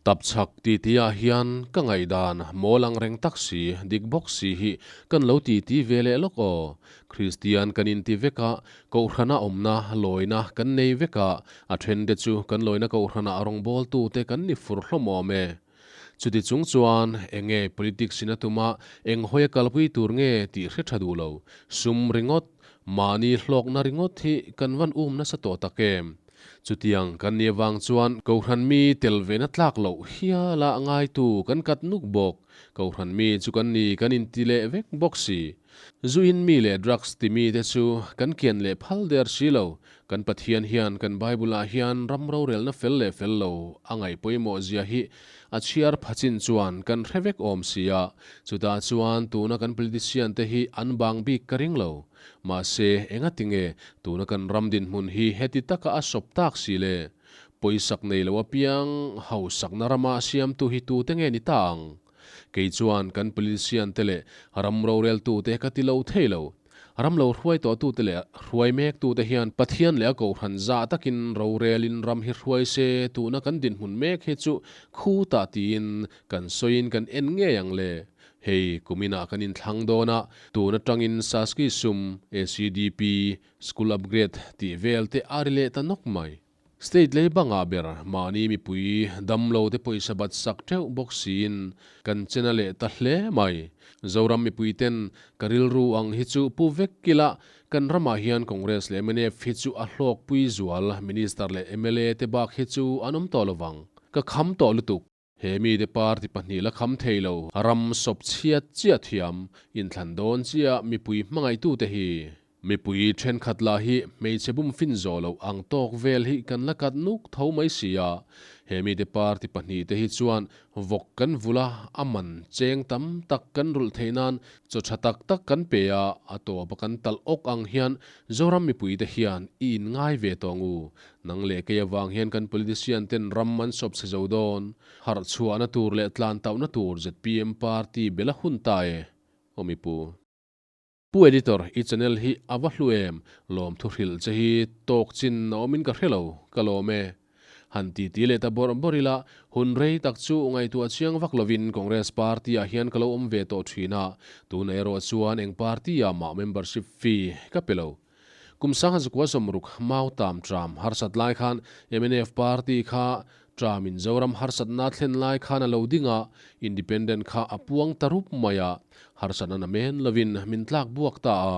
Tapchhak titi ah hian ka ngaihdan mawl ang reng tak si, dik bawk si hi kan lo titi ve leh lawk aw. Kristian kan inti vek a, Kohhrana awmna, lawina kan nei vek a, a then te chu kan lawina Kohhranah rawngbawltu te kan ni fur hlawm awm e. Chuti chung chuan enge politics in a tum a, eng hawi a kalpui tur nge tih hre tha duh lo, sum ringawt, mahni hlawkna ringawt hi kan van um nasa tawh tak em? Chutiang kan nih avang chuan Kohhran mi tel ve na tlak loh hiala ngaitu kan kat nuk bawk. Kohhran mi chu kan ni kan inti leh vek bawk si. Zu in mi leh drugs ti mi te chu kan kian leh phal der si lo. Kan Pathian hian kan Bible ah hian ram rorelna fel leh fel lo a ngaih pawimawh zia hi a chhiar pha chin chuan kan hre vek awm si a. Chutah chuan tuna kan politician te hi an bang bik ka ring lo. Mahse, engati nge tuna kan ram dinhmun hi heti taka a sawp tak si le? Pawisak nei lo apiang hausakna rama siamtu hi tute nge ni ta ang? Kei chuan kan politician te leh ram roreltute ka ti lo thei lo. Ram lo hruai tawhtute leh hruai mektute hian Pathian leh a Kohhran zah takin rorelin ram hi hruai se tuna kan dinhmun mek hi chu khutah tiin kan sawiin kan en ngei ang le. Hei, kuminah kan inthlang dawn a, tun atangin Saski sum, ACDP, School Upgrade tih vel te a ri leh ta nawk mai. State lei bangah ber mahni mipui damlo te pawisa bat sak teuh bawk siin kan chena leh ta hle mai. Zoram mipui ten ka rilru ang hi chu pu vek kila kan ramah hian Congress leh mnf hi chu a hlawkpui zual Minister leh mla te bak hi chu an awm tawh lovang. Ka kham tawh lutuk. He mite party pahnih la kham thei lo, ram sawp chhiat chiah thiam, inthlan dawn chiah mipui hmangaihtute hi. Mipui thenkhat lah hi hmeichhe bum fin zawh loh ang tawk vel hi kan la kat nuk tho mai si a. He mite party pahnih te hi chuan vawk kan vulh a, a man cheng tam tak kan rulh theih nan chaw tha tak tak kan pe a, a tawp a kan talh awk ang hian Zoram mipuite hian i inngai ve tawh ngu. Nang leh kei avang hian kan politician ten ram an sawp chhe zo dawn. Harh chhuahna tur leh tlan tauhna tur zpm party bel a hun ta e. Aw mi pu. Pu Editor, i channel hi a va hlu em? Lawmthu hrilh che hi tawk chin a awmin ka hre lo, ka lawm e. Han ti ti leh ta bawrh bawrh ila, hun rei tak chu ngaihtuah chiang vak lovin Congress party ah hian ka lo awm ve tawh thin a, tunah erawh chuan eng party ah mah membership fee ka pe lo. Kum sangha zakua sawmruk mau tam tram harsat lai khan mnf party kha tramin Zoram harsatna thlen lai khan a lo ding a, independent kha a puang ta rup mai a, harsatna namen lovin min tlak buak ta a.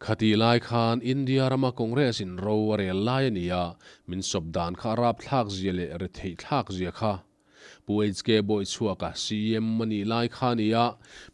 Khatih lai khan India rama Congress in ro a rel lai a ni a, min sawp dan kha a rapthlak zia leh retheih thlak zia kha. Pu HK Bawichhuaka CM a nih lai kha a ni a,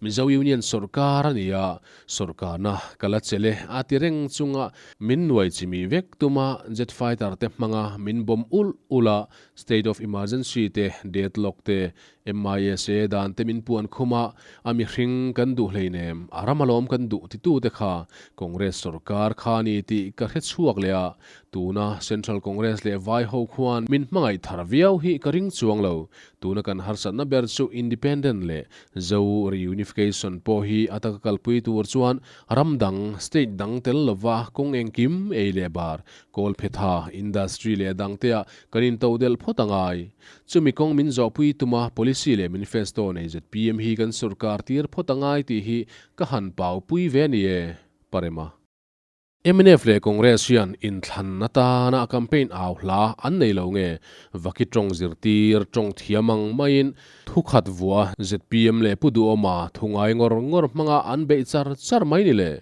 Mizo Union sawrkar a ni a, sawrkarna ka la chelh e a ti reng chunga min nuai chimih vek tuma jet fighter te hmanga min bomb ulh ulh a, State of Emergency te, deadlock te, MISA dan te min puan khum a, a mihring kan duh hleinem, a ram alawm kan duh titu te kha Congress sawrkar kha a ni tih ka hre chhuak leh a, Tuna Central Congress leh vai ho khuan min hmangaih thar viau hi ka ring chuang lo. Tuna kan harsatna ber chu Independent leh Zo Reunification pawh hi a taka kalpui tur chuan ram dang, state dang tel lova kawng engkim ei leh bar, kawlphetha, industry leh dangtea kan intodelh phawt a ngai. Chumi kawng min zawhpui tuma policy leh manifesto nei zpm hi kan sorkar tir phawt a ngai tih hi ka han paupui ve a ni e, Parema. Mnf leh Congress hian inthlan atana a campaign au hla an nei lo nge? Vaki tawng zirtir, tawng thiam ang maiin thu khat vua zpm leh Pu Duhawma thu ngai ngawr ngawr hmanga an beih char char mai ni le?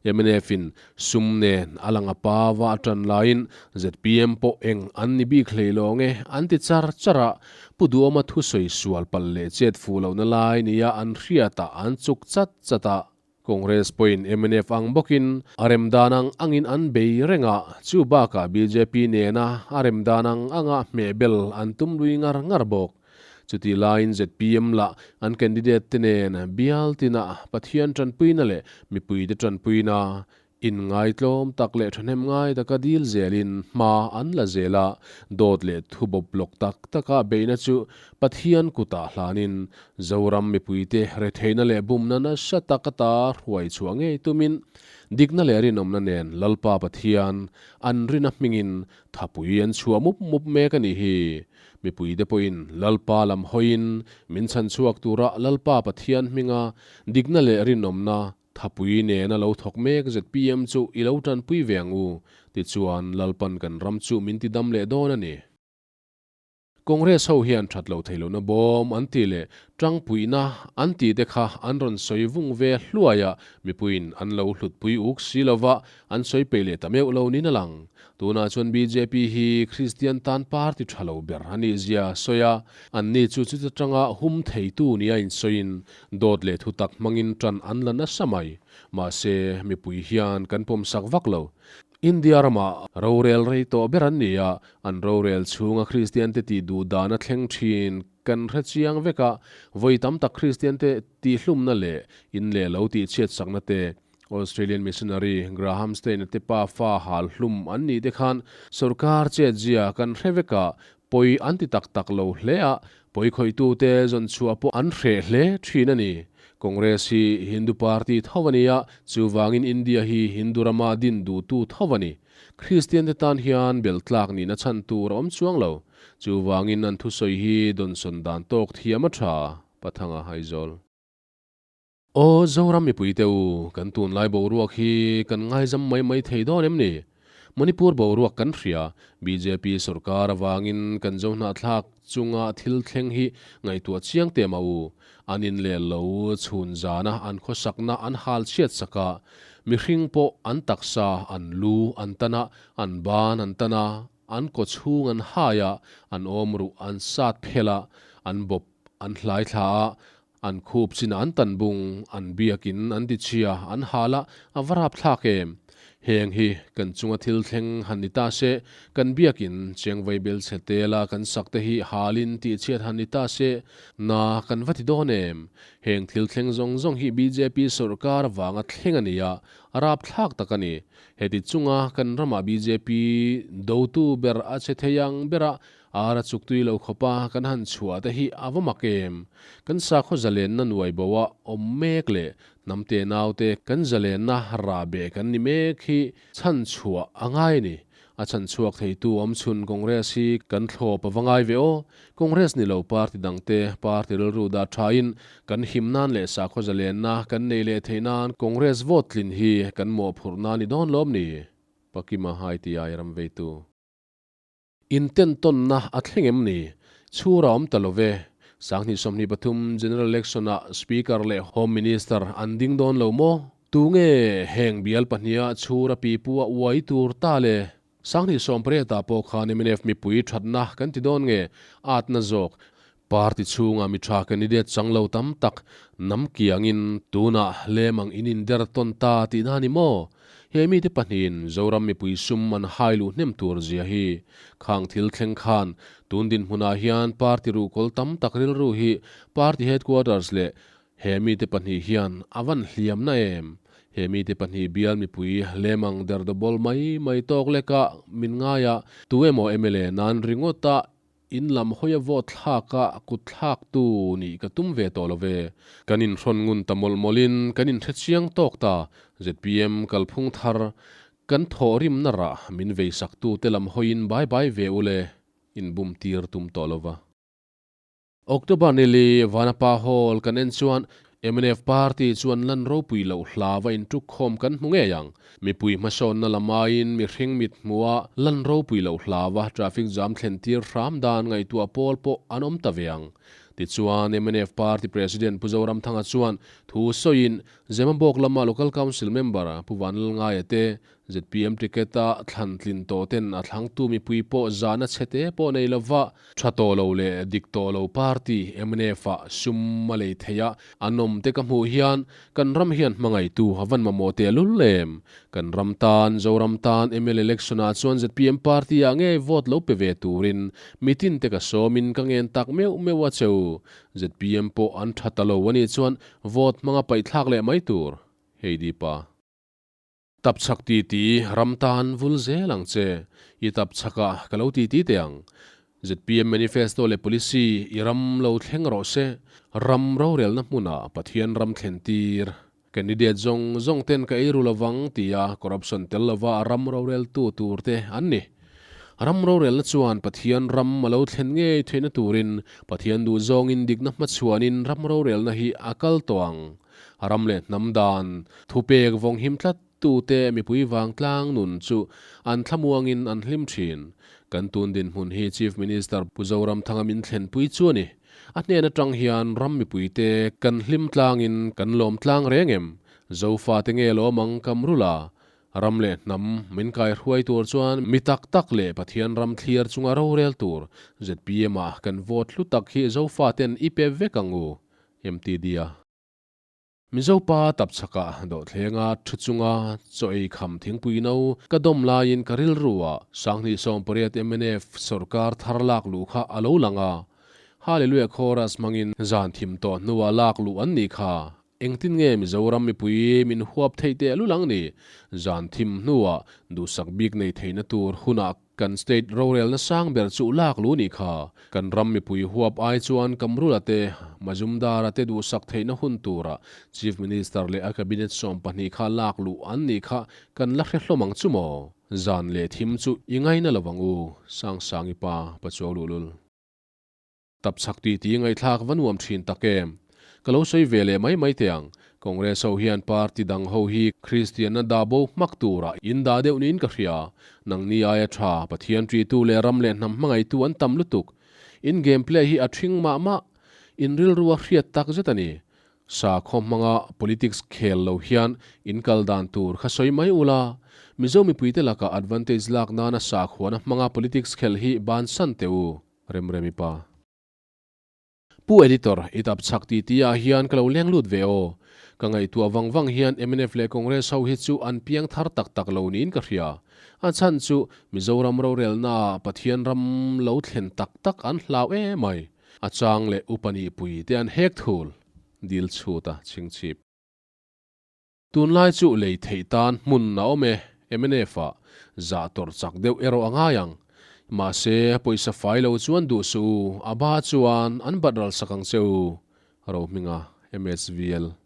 Mnf in sum nen a lang a pa va a tan laiin zpm pawh eng an ni bik hlei lo nge an ti char char a, Pu Duhawma thusawi sual palh leh chet fuh lohna lai nia an hriatah an chuk chat chat a. Congress pawhin mnf ang bawkin a rem dan ang angin an bei reng a, chu bakah bjp nena a rem dan ang anga hmehbel an tum lui ngar ngar bawk. Chutih laiin zpm lah an candidate te nen bial tinah Pathian tanpuina leh mipuite tanpuina Inngaitlawm tak leh thahnem ngai taka dil zelin hma an la zel a, dawt leh thu bawp lawk tak taka beihna chu Pathian kutah hlanin Zoram mipuite retheihna leh bumna nasa tak ata hruai chhuah ngei tumin dikna leh rinawmna nen Lalpa Pathian an rina hmingin thapui an chhuah mup mup mek a nih hi. Mipuite pawhin Lalpa lam hawiin min chhan chhuak tura Lalpa Pathian hminga dikna leh rinawmna Thapui nena lo thawk mek zpm chu i lo tanpui ve ang u, tichuan Lalpan kan ram chu min ti dam leh dawn a ni. Congress ho hian that lo thei lohna bawm an ti leh tangpuihna an ti te kha an rawn sawi vung ve hluai a, mipuiin an lo hlutpui uk si lova an sawi peih leh ta meuh lo niin a lang. Tunah chuan bjp hi Kristian tan party tha lo ber a nih zia sawi a, anni chu chuta tanga hum theitu nia insawiin Dawt leh thutak hmangin tan an la nasa mai. Mahse, mipui hian kan pawmsak vak lo. India ramah rorel rei tawh ber an ni a, an rorel chhunga Kristiante tih duh dan a thleng thin kan hre chiang vek a, vawi tam tak Kristiante tihhlumna leh in leh lo tihchhiatsakna te, Australian missionary Graham Stein-a te pa fa hal hlum an nih te khan sorkar chetzia kan hre vek a, Pawi an ti tak tak lo hle a, pawi khawihtute zawn chhuah pawh an hreh hle thin a ni. Congress hi Hindu party tho a ni a, chuvangin India hi Hindu rama din duhtu tho a ni. Kristiante tan hian belh tlak nihna chhan tur a awm chuang lo. Chuvangin an thusawi hi dawnsawn dan tawk thiam a tha, Pathanga Aizawl. Aw Zoram mipuite u, kan tunlai boruak hi kan ngaizam mai mai thei dawn em ni? Manipur boruak kan hria, bjp sorkar avangin kan zo hnahthlak chunga thil thleng hi ngaihtuah chiang teh mah u. An in leh lo chhun zana an khawsakna an hal chhiat sak a, mihring pawh an taksa, an lu an tan a, an ban an tan a, an kaw chhung an hai a, an awm ruh an sat phel a, an bawp an hlai thla a, An khup chinah an tan bung, an biakin an ti chhia, an hal a, a va rap thlak em? Heng hi kan chunga thil thleng han ni ta se, kan biakin chengvai bel chhe tela kan sak te hi halin tih chhiat han ni ta se, na kan va ti dawn em? Heng thil thleng zawng zawng hi bjp sawrkar avanga thleng a ni a, a rap thlak tak a ni. Heti chunga kan ramah bjp dotu ber a che thei ang bera Ar a chuk tui lo khawp a, kan han chhuah te hi a va mak em? Kan sakhaw zalenna nuai bo a awm mek leh hnam te nau te kan zalenna rah beh kan ni mek hi chhan chhuah a ngai a ni. A chhan chhuak theitu awm chhun Congress hi kan thlawp a va ngai ve aw. Congress ni lo party dang te party rilru dah thain kan him nan leh sakhaw zalenna kan nei leh theih nan Congress vote tlin hi kan mawhphurh na ni dawn lawm ni? Pakima hai ti ai ram veitu. Intentawnna a thleng em ni? Chhur a awm ta lo ve. Sanghnih 23 General Election-ah Speaker leh Home Minister an ding dawn lo maw? Tunge heng bial pahniha chhur a pipu a uai tur ta le? Sanghnih sawmpariatah pawh khan mnf mipui thatna kan ti dawn nge? Atna zawk. Party chhunga mi tha candidate chang lo tam tak nam kiangin tunah lemang in inder tawn ta tihna a ni maw? He mite pahnihin Zoram mipui sum an hai luh hnem tur zia hi khang thil thleng khan tun dinhmunah hian party ruhkawl tam tak rilru hi party headquarters leh he mite pahnih hian a van hliamna em? He mite pahnih bial mipui lemang derdawbawl mai mai tawk leka min ngai a, tu emaw mla nan ringawta In lam hawi a vote thlak a kut thlak tu nih ka tum ve tawh lo ve. Kan inhrawn ngun ta mawlh mawlhin kan inhre chiang tawk ta. Zpm kalphung thar kan thawhrimna rah min vei sak tu te lam hawiin bai bai ve ule inbum tir tum tawh lo va. October nili Vanapa Hall kan en chuan Mnf party chuan lan ropui loh hlava intukkhawm kan hmu ngei ang. Mipui hmasawnna lam aiin mihring mit hmuha lan ropui loh hlava traffic jam thlen tir hram dan ngaihtuah pawl pawh an awm ta ve ang. Tichuan, mnf party president Pu Zoramthanga chuan thu sawiin Zemabawk lama local council member Pu Vanlalngaia te Zpm ticket-a thlan tlin tawh ten a thlangtu mipui pawh zahna chhete pawh nei lova, tha tawh lo leh dik tawh lo party mnf-ah sum a lei theih a, an awm te ka hmuh hian kan ram hian hmangaihtu a van mamawh teh lul em? Kan ram tan, Zoram tan mla election-ah chuan zpm party-ah ngei vote lo pe ve turin mitin te ka sawmin ka ngen tak meuh meuh a cheu. Zpm pawh an tha ta lo a nih chuan vote hmanga paihthlak leh mai tur. Heidi pa. Tapchhak titi ram tan vul zel ang che. I tapchhakah ka lo titi teh ang. Zpm manifesto leh policy i ram lo thleng rawh se. Ram rorelna hmunah Pathian ram thlen tir. Candidate zawng zawng ten ka eiru lovang tia corruption tel lova ram roreltu tur te an ni. Ram rorelna chuan Pathian ram a lo thlen ngei theihna turin Pathian duh zawngin dikna hmachhuanin ram rorelna hi a kal tawh ang. Ram leh hnam dan thupek vawng him tlat tute mipui vangtlang nun chu an thlamuangin an hlim thin. Kan tun dinhmun hi Chief Minister Pu Zoramthanga min thlenpui chu a ni. A hnen atang hian ram mipuite kan hlim tlangin kan lawm tlang reng em? Zofate nge lawm ang kam rula? Ram leh hnam min kaihruai tur chuan mi tak tak leh Pathian ram thlir chunga rorel tur zpm ah kan vote hlu tak hi Zofaten i pe vek ang u. MTD a. Mizo pa tapchhakah dawhthlenga thu chunga chaw ei kham thingpui no ka dawm laiin ka rilru ah 2018 mnf sawrkar thar lak luh kha a lo lang a. Hallelujah chorus hmangin zan thim tawh hnuah lak luh an nih kha. Engtin nge Mizoram mipui min huap theih teh lul ang ni? Zan thim hnuah duhsak bik nei theihna tur hunah Kan state rorelna sang ber chu lak lu nih kha. Kan ram mipui huap ai chuan Kamrula te, Majumdara te duhsak theihna hun tura Chief Minister leh a cabinet 12 kha lak luh an nih kha kan la hre hlawm ang chu maw? Zan leh thim chu i ngaina lo ang u, Sangsangi pa, Pachuau luhlul. Tapchhak tih tih ngaihthlak va nuam thin tak em? Ka lo sawi ve leh mai mai teh ang. Congress ho hian party dang ho hi Kristianna dah bo hmak tura in dah deuh niin ka hria. Nangni aia tha, Pathian ṭitu leh ram leh hnam hmangaihtu an tam lutuk. In game play hi a ṭhing mah mah. In rilru a hriat tak zet a ni. Sakhaw hmanga politics khel lo hian in kal dan tur kha sawi mai ula, Mizo mipuite lakah advantage lak nana sakhuana hmanga politics khel hi bansan teh u. Remremi pa. Pu Editor, i tap chhak ti ti ah hian ka lo leng lut ve aw. Ka ngaihtuah vang vang hian mnf leh Congress ho hi chu an piang thar tak tak lo niin ka hria. A chhan chu Mizoram rorelna ah Pathian ram lo thlen tak tak an hlau emai. A chang leh upa nihpui te an hek thul. Dil chhut a chhingchhip. Tunlai chu lei theih tan hmun a awm e, mnf ah zah tawrh chak deuh erawh a ngai ang. Mahse, pawisa fai lo chuan duh suh u, a ba chuan an bat ral sak ang che u, Rohminga, MSVL.